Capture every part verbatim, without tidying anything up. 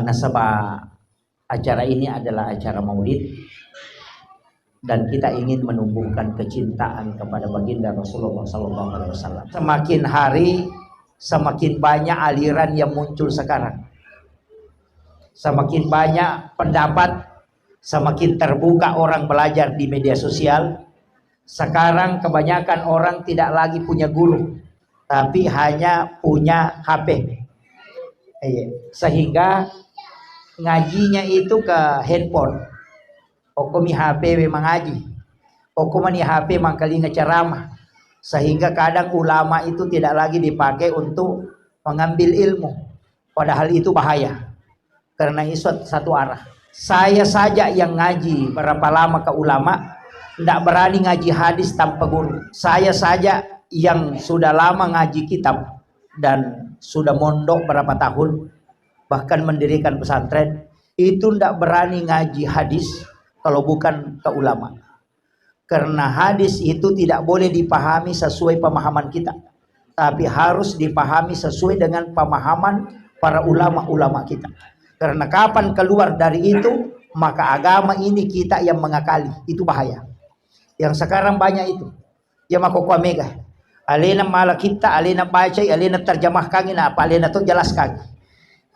Nasaba acara ini adalah acara maulid dan kita ingin menumbuhkan kecintaan kepada baginda Rasulullah sallallahu alaihi wasallam. Semakin hari, semakin banyak aliran yang muncul sekarang. Semakin banyak pendapat, semakin terbuka orang belajar di media sosial. Sekarang kebanyakan orang tidak lagi punya guru, tapi hanya punya H P. Iya. Sehingga ngajinya itu ke handphone. Okkomi H P we mangaji. Okkomani H P mangkalinga ceramah. Sehingga kadang ulama itu tidak lagi dipakai untuk mengambil ilmu. Padahal itu bahaya. Karena itu satu arah. Saya saja yang ngaji berapa lama ke ulama, ndak berani ngaji hadis tanpa guru. Saya saja yang sudah lama ngaji kitab dan sudah mondok berapa tahun, bahkan mendirikan pesantren, itu ndak berani ngaji hadis kalau bukan ke ulama. Karena hadis itu tidak boleh dipahami sesuai pemahaman kita, tapi harus dipahami sesuai dengan pemahaman para ulama-ulama kita. Karena kapan keluar dari itu, maka agama ini kita yang mengakali. Itu bahaya. Yang sekarang banyak itu. Ya, makkokkoe mega. Alena mala kitta, alena bacai, alena terjemahkangi, na apa alena to jelaskangi.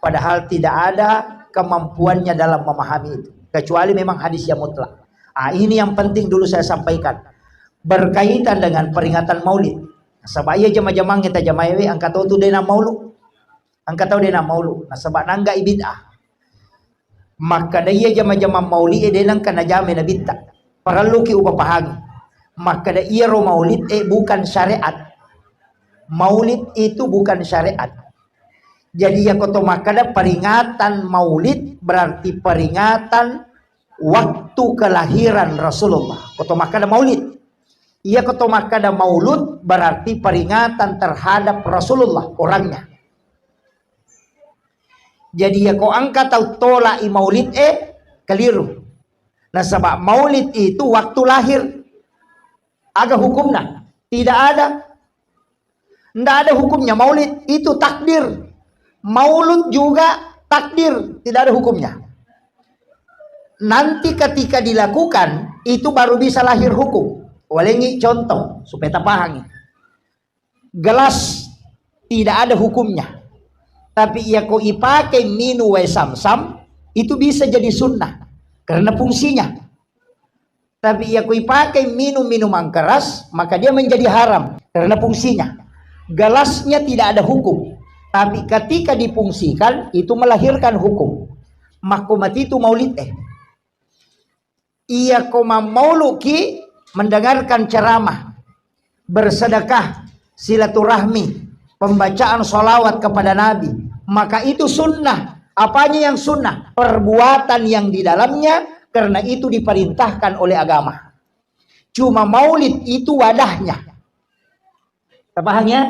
Padahal tidak ada kemampuannya dalam memahami itu. Kecuali memang hadis yang mutlak. Ah, ini yang penting dulu saya sampaikan. Berkaitan dengan peringatan maulid. Sebab iya jama-jamang kita jamaewe, angka tau tu dena maulu. Angka tau dena maulu. Nasaba nangga bid'ah. Makkada iya jama-jamang maulid e de nengka najama nabitta. Parelluki upapahangi. Makkada iyaro maulid e bukan syariat. Maulid itu bukan syariat. Jadi, iya koto makkada peringatan maulid berarti peringatan waktu kelahiran Rasulullah. Koto makkada maulid. Iya koto makkada maulud berarti peringatan terhadap Rasulullah, orangnya. Jadi, iya ko angka tau tolak i maulid e, keliru. Nasaba maulid itu waktu lahir. Aga hukumna? Tidak ada. Ndak ada hukumnya maulid, itu takdir. Maulud juga takdir, tidak ada hukumnya. Nanti ketika dilakukan, itu baru bisa lahir hukum. Walengi contoh, supaya tapahangi. Gelas tidak ada hukumnya. Tapi iya ko ipake minu wae samsam, itu bisa jadi sunnah. Karena fungsinya. Tapi iya ko ipake minum minuman keras, maka dia menjadi haram karena fungsinya. Gelasnya tidak ada hukum. Tapi ketika difungsikan, itu melahirkan hukum. Makko mati itu maulid eh. Iya ko mammauluki mendengarkan ceramah, bersedekah, silaturahmi, pembacaan sholawat kepada Nabi, maka itu sunnah. Apanya yang sunnah? Perbuatan yang di dalamnya, karena itu diperintahkan oleh agama. Cuma maulid itu wadahnya. Terpaham ya?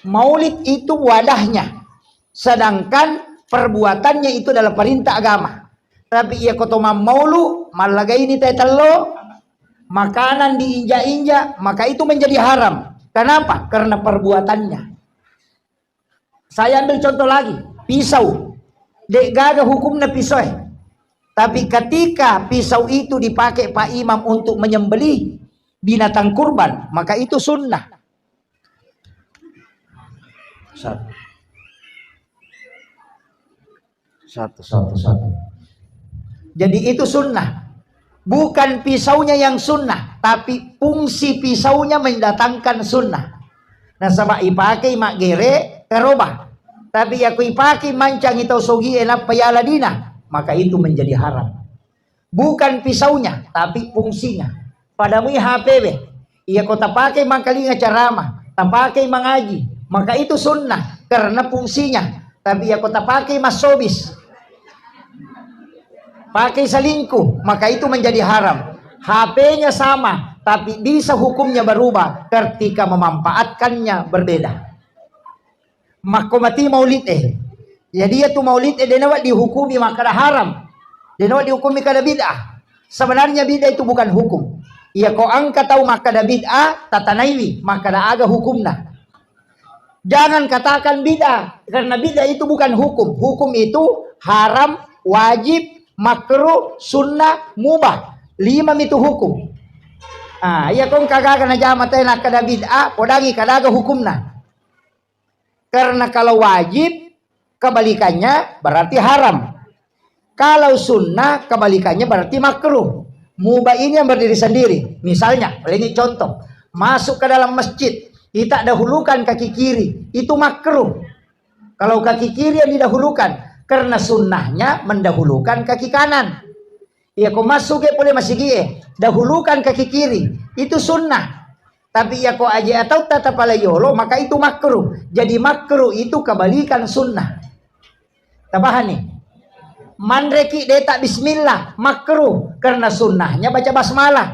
Maulid itu wadahnya. Sedangkan perbuatannya itu adalah perintah agama. Tapi iya koto mammaulu, mallagaini teh tello, makanan diinjak-injak, maka itu menjadi haram. Kenapa? Karena perbuatannya. Saya ambil contoh lagi, pisau. Dek gaga hukumna pisau eh. Tapi ketika pisau itu dipakai Pak Imam untuk menyembelih binatang kurban, maka itu sunnah. Satu. Satu, satu, satu. Jadi itu sunnah. Bukan pisaunya yang sunnah, tapi fungsi pisaunya mendatangkan sunnah. Nasaba ipakei maggere karoba. Tapi iya ko ipakei mancangi tau sogie nappa yala dina, maka itu menjadi haram. Bukan pisaunya, tapi fungsinya. Padamui H P we. Iya ko tapakei mangkalinga ceramah, tapakei mangaji, maka itu sunnah karena fungsinya. Tapi iya ko tapakei massobis, pakai selingkuh, maka itu menjadi haram. H P-nya sama, tapi bisa hukumnya berubah ketika memanfaatkannya berbeda. Makko mati maulid eh. Jadi iya tu maulid eh denawa dihukumi makkada haram. Denawa dihukumi kada bid'ah. Sebenarnya bid'ah itu bukan hukum. Iya ko angka tau makkada bid'ah, tatanaiwi makkada aga hukumna. Jangan katakan bid'ah, karena bid'ah itu bukan hukum. Hukum itu Haram, wajib, makruh, sunnah, mubah. Lima mitu hukum. Ah, iya kong kagaga najama tena kada bid'ah, podangi kadaga hukumna. Karena kalau wajib, kebalikannya berarti haram. Kalau sunnah, kebalikannya berarti makruh. Mubah ini yang berdiri sendiri. Misalnya, ini contoh, masuk ke dalam masjid, kita dahulukan kaki kiri, itu makruh. Kalau kaki kiri yang didahulukan, karena sunnahnya mendahulukan kaki kanan. Iya, ko masuk ke pole masigie, dahulukan kaki kiri, itu sunnah. Tapi iya ko aje atau tata pala yolo, maka itu makruh. Jadi makruh itu kebalikan sunnah. Tapahani? Manreki deta bismillah, makruh, karena sunnahnya baca basmalah.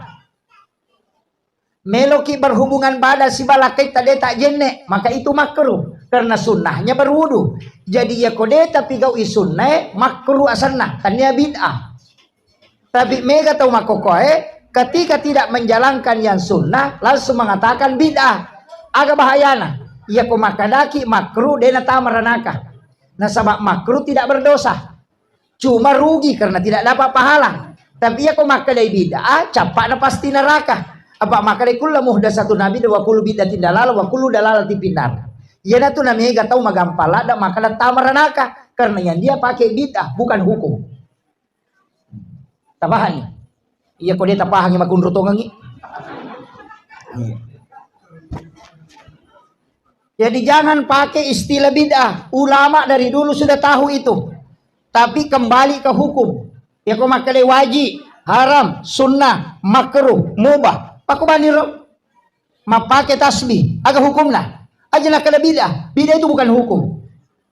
Meloki berhubungan badan sibawa lakkaita deta jenne, maka itu makruh, karena sunnahnya berwudu. Jadi iya ko deta pigaui sunnae, makruh asanna, tania bid'ah. Tapi mega tau makkokkoe, ketika tidak menjalankan yang sunnah, langsung mengatakan bid'ah. Aga bahayana? Iya ko makkadaki makruh, dena tama ranaka. Nasaba makruh tidak berdosa. Cuma rugi karena tidak dapat pahala. Tapi iya ko makkadai bid'ah, cappana pasti neraka. Apa makkadai kullu muhdatsatun bid'ah wa kullu bid'atin dalalah wa kullu dalalatin finnar. Iyanatu namega tau magampang ladda makkada tama ranaka karena yang dia pakai bid'ah, bukan hukum. Tapahani? Iya ko de tapahangi makunru tongengi. Iya. Jadi jangan pakai istilah bid'ah. Ulama dari dulu sudah tahu itu. Tapi kembali ke hukum. Iya ko makkadai wajib, haram, sunnah, makruh, mubah. Pakkubaniro? Mappake tasbih, aga hukumna? Aja nakkeda bid'ah. Bid'ah itu bukan hukum.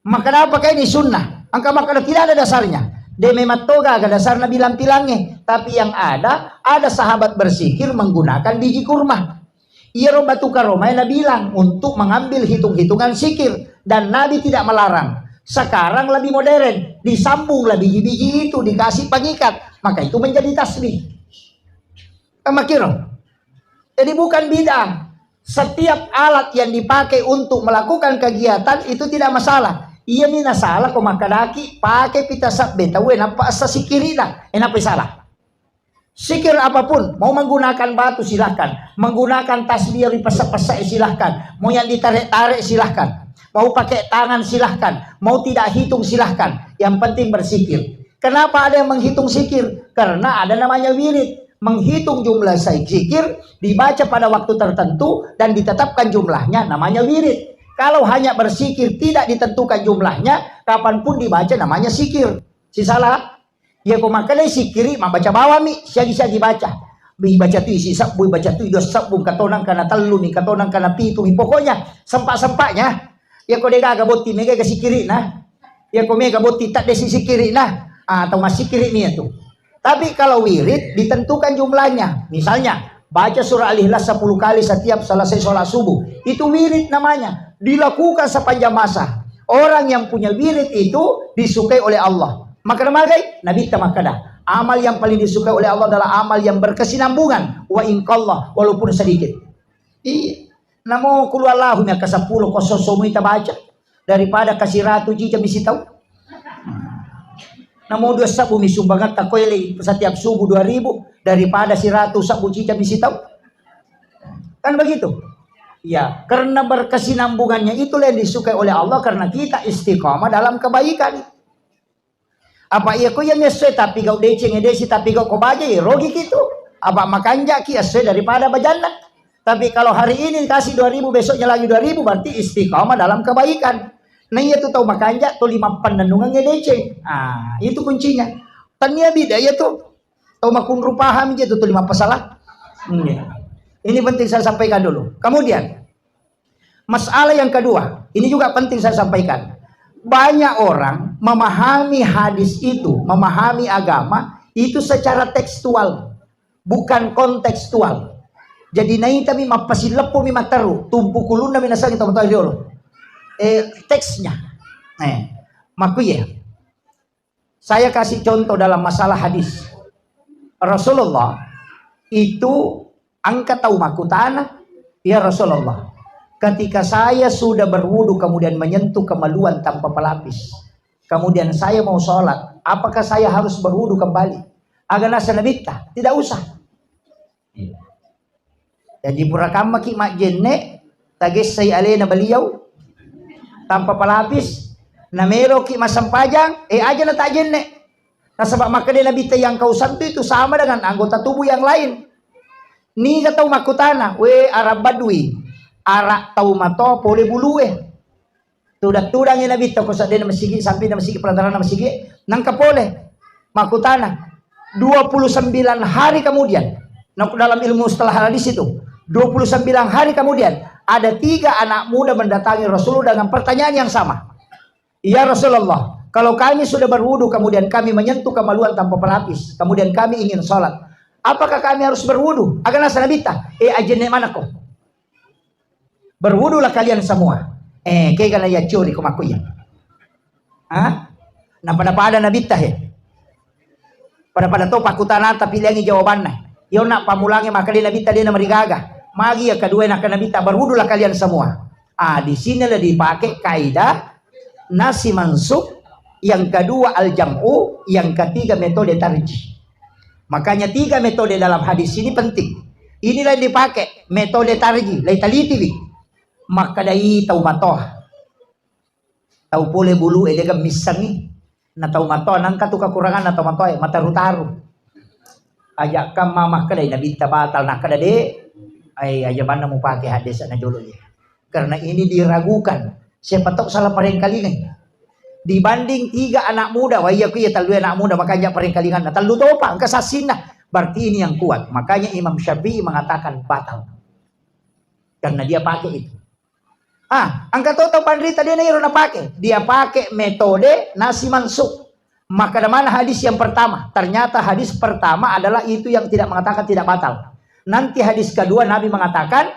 Makkeda apa kaini sunnah? Engka makkeda tidak ada dasarnya. De memang toga aga dasarna bilang-bilangnge. Tapi yang ada, ada sahabat bersikir menggunakan biji kurma. Iyaro batu karomai nabilang untuk mengambil hitung-hitungan sikir. Dan Nabi tidak melarang. Sekarang lebih modern, disambunglah biji-biji itu, dikasih pengikat. Maka itu menjadi tasbih. Kan makkiro. Jadi bukan bid'ah. Setiap alat yang dipakai untuk melakukan kegiatan itu tidak masalah. Iya mi nasalah ko makkadaki pake pita sabbe tauwe nappa essa sikirina. Eh, nappa salah. Sikir apapun, mau menggunakan batu silahkan, menggunakan tasbih yang dipesek-pesek silahkan, mau yang ditarik-tarik silahkan, mau pakai tangan silahkan, mau tidak hitung silahkan, yang penting bersikir. Kenapa ada yang menghitung sikir? Karena ada namanya wirid. Menghitung jumlah sai-, zikir dibaca pada waktu tertentu dan ditetapkan jumlahnya namanya wirid. Kalau hanya berzikir tidak ditentukan jumlahnya, kapanpun dibaca namanya sikir. Sisala, iya ko makkedai sikiri, mabbaca bawami, siagi-siagi baca. Ibaca tu isi sebbu, ibaca tu dua sebbu, katonang kana tellu mi, katonang kana pitu mi. Pokoknya sempat-sempatnya. Iya ko degaga botti mega sikirina. Iya ko mega botti tak desi sikirina. Ah, atau masih kiri mi itu. Tapi kalau wirid ditentukan jumlahnya. Misalnya, baca surah Al-Ikhlas sepuluh kali setiap selesai sholat subuh. Itu wirid namanya. Dilakukan sepanjang masa. Orang yang punya wirid itu disukai oleh Allah. Maka magai Nabi ta makkada, amal yang paling disukai oleh Allah adalah amal yang berkesinambungan. Wa in qalla, walaupun sedikit. Iya. Namo kulu Allahu mi akka sepuluh ko sosomu ita baca. Daripada kasiratu cica misi tau. Namo dua sebbu mi sumbangatta koe le setiap subuh dua ribu daripada siratu sebbu cica misi tau. Kan begitu? Ya, karena berkesinambungannya itulah yang disukai oleh Allah karena kita istiqamah dalam kebaikan. Apa iya ko iya mi essoe tapi gau deceng, desi tapi gau ko baja, ya rogi kitu. Apa makanjaki essoe daripada bajanna. Tapi kalau hari ini kasih dua ribu, besoknya lagi dua ribu, berarti istiqamah dalam kebaikan. Nah, iya tu tau makanja tu lima pennennungan deceng. Ah, itu kuncinya. Tania bida iya tu. Tau makunru paham je tu, tu lima pasala. Hmm, iya. Ini penting saya sampaikan dulu. Kemudian, masalah yang kedua, ini juga penting saya sampaikan. Banyak orang memahami hadis itu, memahami agama itu secara tekstual, bukan kontekstual. Jadi naita mi mappasileppo mi matteru, tumpu kulunna mi nasengi tomatoa riolo. Eh, teksnya. Eh, makkuye. Saya kasih contoh dalam masalah hadis. Rasulullah itu angka tau makkutana, "Ya Rasulullah, ketika saya sudah berwudu kemudian menyentuh kemaluan tanpa pelapis, Kemudian saya mau sholat, apakah saya harus berwudu kembali? Aga nasa Nabitta, tidak usah. Iya. Jadi pura kammaki majjenne, tagessai alena beliau tanpa pelapis, nameloki massempajang, eh, aja na tak jenne. Nasaba makkeda Nabitta, yang kau sentuh itu sama dengan anggota tubuh yang lain. Niga tau makkutana, we, ara badui, ara tau mato pole bulue. Tudang-tudangi Nabitta ko seddena masigi, sampai na masigi, pelataranna masigi, nangka pole. Makkutana, dua puluh sembilan hari kemudian, nah, dalam ilmu mustalah hadis itu, dua puluh sembilan hari kemudian, ada tiga anak muda mendatangi Rasulullah dengan pertanyaan yang sama. "Ya Rasulullah, kalau kami sudah berwudu, kemudian kami menyentuh kemaluan tanpa pelapis, kemudian kami ingin sholat, apakah kami harus berwudu?" Aga nasa Nabitta, eh, ajenne manako. Berwudulah kalian semua. Eh, kega na yaccuri ko makkuya. Ha? Napada-pada Nabitta he. Pada-pada to pakkutanata pilihangi jawabanna. Yona pamulangi makkeda Nabitta dena marigaga. Magi ya kedua nak Nabitta, berwudulah kalian semua. Ah, di sinilah dipakai kaidah nasi mansuk, yang kedua al-jam'u, yang ketiga metode tarjih. Makanya tiga metode dalam hadis ini penting. Inilah yang dipakai, metode tarjih, lai talitiwi. Makkedai tau matoa. Tau pole bulu e dega missengi. Na tau matoa nangka tu kekurangan na tau matoa e, mataru-taru. Aja kamma makkedai Nabitta batal, nakkeda de, ai aja manna mupake hadis na jolo ye. Karena ini diragukan. Siapa tahu salah parengkalingan. Dibanding tiga anak muda, wah iya ku iya tellu anak muda, makanya parengkalingan. Nah, tellu topa, engka sassinna. Berarti ini yang kuat. Makanya Imam Syafi'i mengatakan batal. Karena dia pakai itu. Ah, engka to tau panrita dena iro napake. Dia pakai metode nasi mansuk. Maka mana hadis yang pertama? Ternyata hadis pertama adalah itu yang tidak mengatakan tidak batal. Nanti hadis kedua Nabi mengatakan,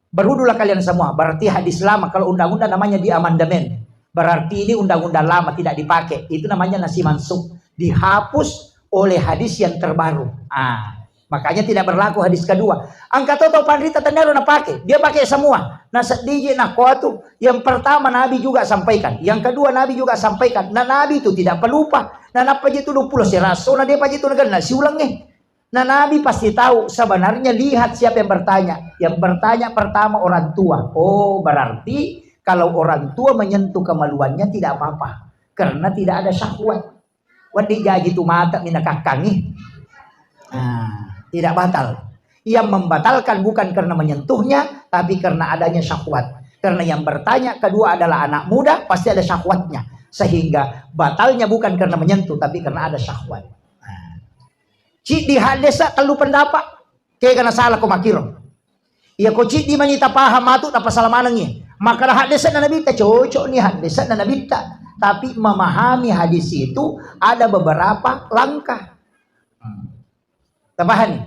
"Berwudulah kalian semua." Berarti hadis lama, kalau undang-undang namanya diamandemen. Berarti ini undang-undang lama tidak dipakai. Itu namanya nasi mansuk. Dihapus oleh hadis yang terbaru. Ah, makanya tidak berlaku hadis kedua. Engka to tau panrita tennaro napake. Dia pakai semua. Naseddiji nakkoa tu. Yang pertama Nabi juga sampaikan. Yang kedua Nabi juga sampaikan. Nah, Nabi itu tidak pelupa. Nah, nappa je tu dua puluh seraso, nah, dia paje tu nagenna siulengnge. Nah, Nabi pasti tahu sebenarnya, lihat siapa yang bertanya. Yang bertanya pertama orang tua. Oh, berarti kalau orang tua menyentuh kemaluannya tidak apa-apa. Karena tidak ada syahwat. Wedding jaji tu mata minakakkangi. Nah, tidak batal. Yang membatalkan bukan karena menyentuhnya, tapi karena adanya syahwat. Karena yang bertanya kedua adalah anak muda, pasti ada syahwatnya. Sehingga batalnya bukan karena menyentuh, tapi karena ada syahwat. Nah. Ciddi haddesa tellu pendapat. Kega na sala ko makkiro. Iya ko ciddi mani tapaham matu, napasala manengngi. Makkeda haddesa na Nabitta, cocok ni haddesa na Nabitta. Tapi memahami hadis itu ada beberapa langkah. Hmm. Tapahani?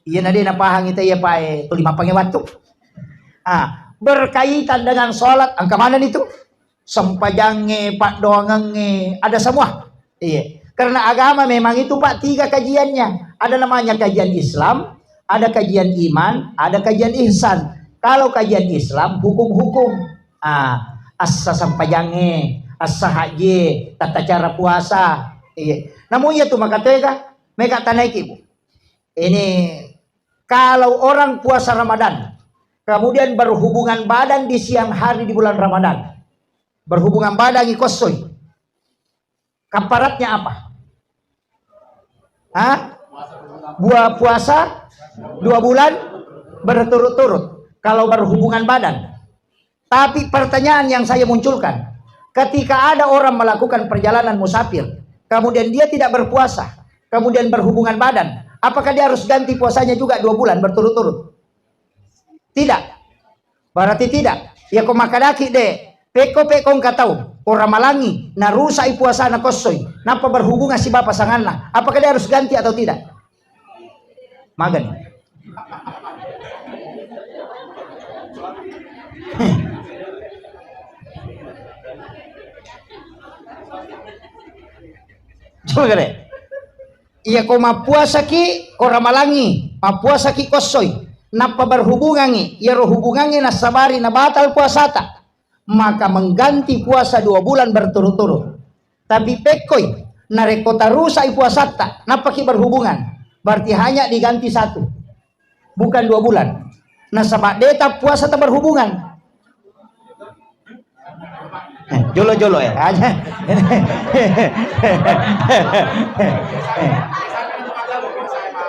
Iya na de napahang ita iya pae tuli mappange wattu. Ah, berkaitan dengan sholat, engka mana itu? Sempajangnge, paddoangengnge, ada semua. Iya. Karena agama memang itu, Pak, tiga kajiannya. Ada namanya kajian Islam, ada kajian iman, ada kajian ihsan. Kalau kajian Islam, hukum-hukum. Ah, assa sempajangnge, assa haji, tata cara puasa. Iya. Namun iya tu makatega, mega tanaiki, Bu. Ini kalau orang puasa Ramadan, kemudian berhubungan badan di siang hari di bulan Ramadan, berhubungan badan ikossoi, kafaratnya apa? Hah? Buah puasa dua bulan berturut-turut. Kalau berhubungan badan. Tapi pertanyaan yang saya munculkan, ketika ada orang melakukan perjalanan musafir, kemudian dia tidak berpuasa, kemudian berhubungan badan, apakah dia harus ganti puasanya juga dua bulan berturut-turut? Tidak. Berarti tidak. Ya ko makkadaki de, pekko pekko engka tau, ko ramalangi, narusai puasana kossoi, nappa berhubungan siba pasanganna, apakah dia harus ganti atau tidak? Magani. Coba kare. Iya ko mappuasaki, ko ramalangi, mappuasaki kossoi, nappa berhubungangi, iyaro hubungangi nassabari nabatal puasata, maka mengganti puasa dua bulan berturut-turut. Tapi pekkoi, narekko tarusai puasatta, nappaki berhubungan, berarti hanya diganti satu, bukan dua bulan. Nasaba de' tappuasa taberhubungan. Eh, jolo-jolo ya. Aja.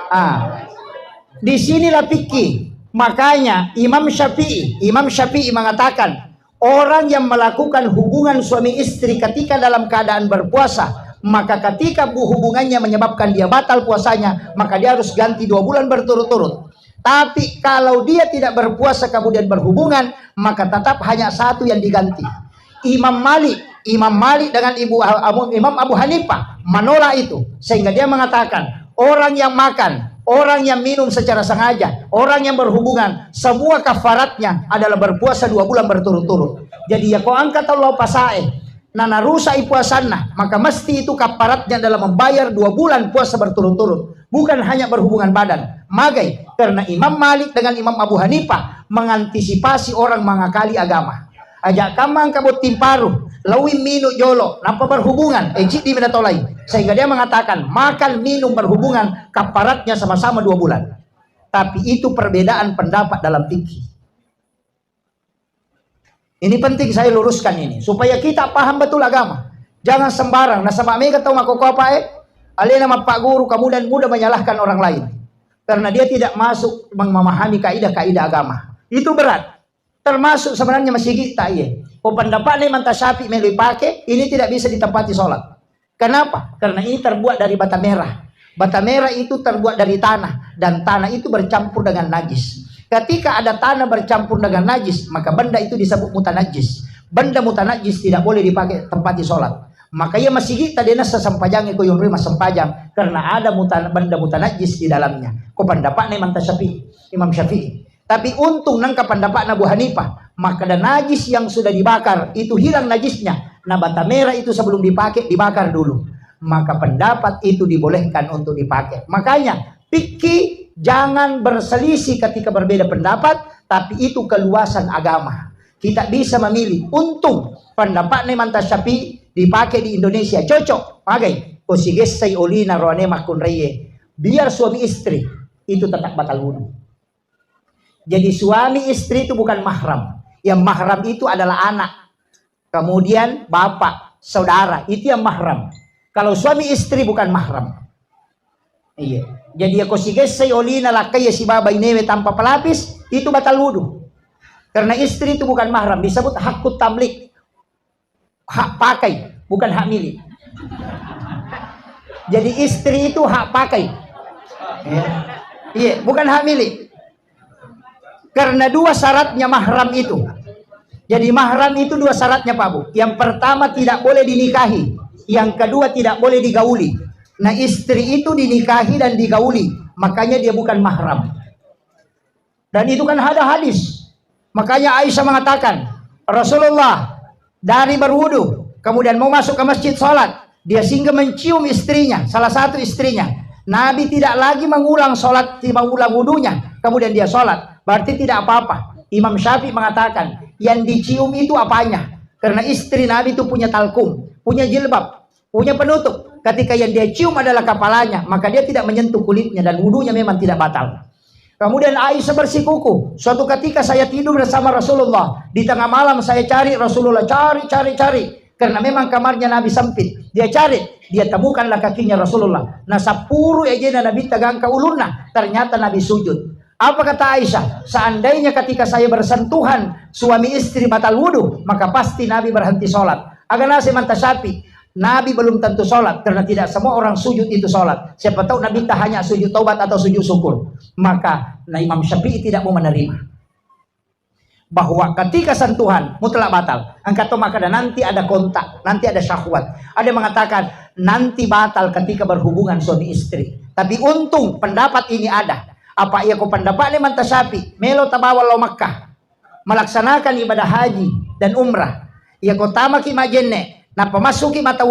Ah. Di sinilah fikih. Makanya Imam Syafi'i, Imam Syafi'i mengatakan, orang yang melakukan hubungan suami istri ketika dalam keadaan berpuasa, maka ketika bu-, hubungannya menyebabkan dia batal puasanya, maka dia harus ganti dua bulan berturut-turut. Tapi kalau dia tidak berpuasa kemudian berhubungan, maka tetap hanya satu yang diganti. Imam Malik, Imam Malik dengan Ibu Abu, Imam Abu Hanifah menolak itu, sehingga dia mengatakan, orang yang makan, orang yang minum secara sengaja, orang yang berhubungan, semua kafaratnya adalah berpuasa dua bulan berturut-turut. Jadi, ya ko engka tau lao pasae, na narusai puasanna, maka mesti itu kafaratnya adalah membayar dua bulan puasa berturut-turut, bukan hanya berhubungan badan. Magai? Karena Imam Malik dengan Imam Abu Hanifah mengantisipasi orang mengakali agama. Aja kamma engka botting paru, laowi minum jolo, nappa berhubungan, eh, ciddi mi natolai. Sehingga dia mengatakan, makan, minum, berhubungan, kafaratnya sama-sama dua bulan. Tapi itu perbedaan pendapat dalam fikih. Ini penting saya luruskan ini, supaya kita paham betul agama. Jangan sembarang, nasaba mega tau makkokkoe, alena mappaguru, kemudian mudah menyalahkan orang lain. Karena dia tidak masuk mem-, memahami kaidah-kaidah agama. Itu berat. Termasuk sebenarnya masigitta, iye. Ko pendapatna Imam Syafi'i melo ipake, ini tidak bisa ditempati sholat. Kenapa? Karena ini terbuat dari bata merah. Bata merah itu terbuat dari tanah, dan tanah itu bercampur dengan najis. Ketika ada tanah bercampur dengan najis, maka benda itu disebut mutanajis. Benda mutanajis tidak boleh dipakai tempati sholat. Maka iya masigitta de' nassa sempajangnge ko yonroi massempajang, karena ada mutan-, benda mutanajis di dalamnya. Ko pendapatna Imam Syafi'i, Imam Syafi'i. Tapi untung nengka pendapatna Abu Hanifah, makkeda najis yang sudah dibakar itu hilang najisnya. Nah, bata merah itu sebelum dipakai, dibakar dulu. Maka pendapat itu dibolehkan untuk dipakai. Makanya fikih jangan berselisih ketika berbeda pendapat, tapi itu keluasan agama. Kita bisa memilih. Untung pendapatna Imam Syafi'i dipakai di Indonesia, cocok. Magai? Ko sigessai olina roane makkunraie. Biar suami istri itu tetap batal wudhu. Jadi suami istri itu bukan mahram. Yang mahram itu adalah anak. Kemudian bapak, saudara, itu yang mahram. Kalau suami istri bukan mahram. Iya. Jadi ya ko sigessai olina lakkai ya sibawa bainewe tanpa pelapis, itu batal wudhu. Karena istri itu bukan mahram, disebut hakut tamlik. Hak pakai, bukan hak milik. Jadi istri itu hak pakai. Ya. Iya, bukan hak milik. Karena dua syaratnya mahram itu. Jadi mahram itu dua syaratnya, Pak Bu. Yang pertama tidak boleh dinikahi, yang kedua tidak boleh digauli. Nah, istri itu dinikahi dan digauli, makanya dia bukan mahram. Dan itu kan ada hadis. Makanya Aisyah mengatakan, Rasulullah dari berwudu, kemudian mau masuk ke masjid sholat, dia singgah mencium istrinya, salah satu istrinya. Nabi tidak lagi mengulang sholat, mengulang wudunya, kemudian dia sholat. Berarti tidak apa-apa. Imam Syafi'i mengatakan, yang dicium itu apanya? Karena istri Nabi itu punya talkum, punya jilbab, punya penutup. Ketika yang dia cium adalah kepalanya, maka dia tidak menyentuh kulitnya dan wudunya memang tidak batal. Kemudian Aisyah bersikuku, suatu ketika saya tidur bersama Rasulullah, di tengah malam saya cari Rasulullah, cari, cari, cari, karena memang kamarnya Nabi sempit. Dia cari, dia temukanlah kakinya Rasulullah. Nah, sapuru ejena Nabi tegangka ulunna, ternyata Nabi sujud. Apa kata Aisyah? Seandainya ketika saya bersentuhan suami istri batal wudu, maka pasti Nabi berhenti sholat. Aga naseng Imam Syafi'i, Nabi belum tentu sholat, karena tidak semua orang sujud itu sholat. Siapa tahu Nabi tak hanya sujud taubat atau sujud syukur. Maka, nah, Imam Syafi'i tidak mau menerima bahwa ketika sentuhan mutlak batal. Engka to makkeda nanti ada kontak, nanti ada syahwat. Ada yang mengatakan nanti batal ketika berhubungan suami istri. Tapi untung pendapat ini ada. Apa iya ko pendapat Imam Syafi'i, melo tabawa lao Makkah, melaksanakan ibadah haji dan umrah. Iya ko tamaki majenne, nappa masuki mata